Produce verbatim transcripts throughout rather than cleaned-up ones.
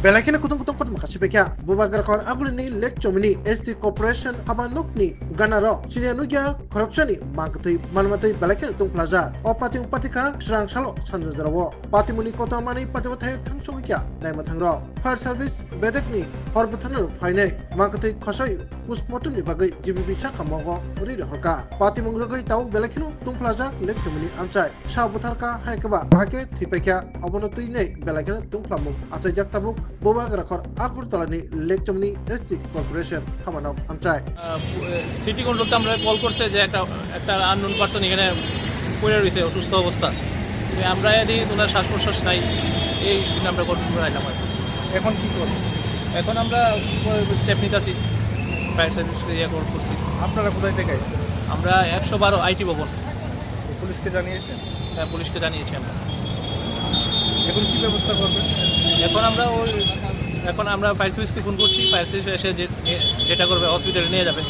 Belai kheno kutung kutung kothoma kha siphaikha. Bubagra khor agulini Lake Chomini S T Corporation haba nokni ganaro chini nukya khoroksani mangtwi manmatwi belai kheno tungphlajak. O pating patikha srang salo sanjajrao. Patimuni kotor manwi patima thai thangsogwikya naima thangrok. Fire service bedekni hor butharnano phainai mangtwi khosoi postmortemni bagwi G B B sakha mogo ri rohorkha. Patimung rwgwi tabuk belai kheno tungphlajak Lake Chomini amchai. Sa butharkha hai khe ba bahai khe thwipaikha, obono twi nei belai kheno tungphlamung achaijak tabuk Bubagra khor Agartala ni Lake Chomini S T Corporation habanok amchai. আহ, city control তো আমরা কল করছে যে একটা একটা unknown person এখানে পড়ে রয়েছে অসুস্থ অবস্থা। তো আমরা এদি ওনার শ্বাস প্রশ্বাস নাই, এই জন্য আমরা কন্ট্রোল করে আইলাম আর কি। এখন কি করবো? এখন আমরা স্টেপ নিতেছি, ফায়ার সার্ভিস ইয়ে কল করছি। আপনারা কোথায় থেকে এসেছেন? আমরা একশো বারো আইটি ভবন। পুলিশকে জানিয়েছেন? হ্যাঁ, পুলিশকে জানিয়েছি আমরা। এখন কি ব্যবস্থা করবেন? এখন আমরা ওই, এখন আমরা ফায়ার সার্ভিসকে ফোন করছি, ফায়ার সার্ভিস এসে যে, যে-, যেটা করবে হসপিটালে নিয়ে যাবে।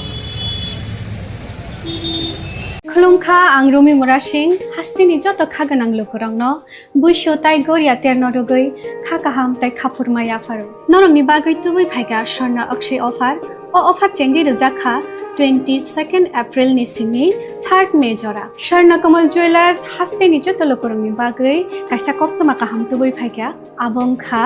Khulumkha, ang Rumi Murasing, hasteni joto kha gwnang lukurokno buisu tai goria terno rwgwi kha kaham tai khaphurma yapharo. Norokni bagwi tubui phaikha Swarna Akshay offer. O offer chengwi rwjak kha twenty second April ni simi third May jora. Swarna Kamal Jewellers hasteni joto lukurokni bagwi kaisa koktwma kaham tubui phaikha. Abo wngkha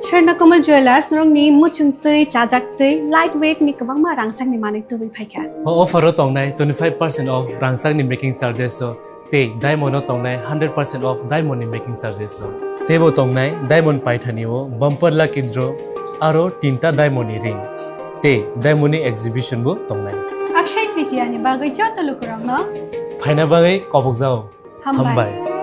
Swarna Kamal Jewellers, norokni muchungtwi, chajaktwi, light weight ni kwbangma rangchakni manwi tubui phaikha. O offer o tongnai twenty five percent off rangchakni making charges o. Tei diamond o tongnai hundred percent off diamond ni making charges o. Teibo tongnai diamond paithani o bumper lucky draw aro tinta diamond ni ring. Tei diamond ni exhibition bo tongnai. Akshay Tritiya ni bagwi joto lukurokno phaina bagwi kobokjao. Hambai. Hambai.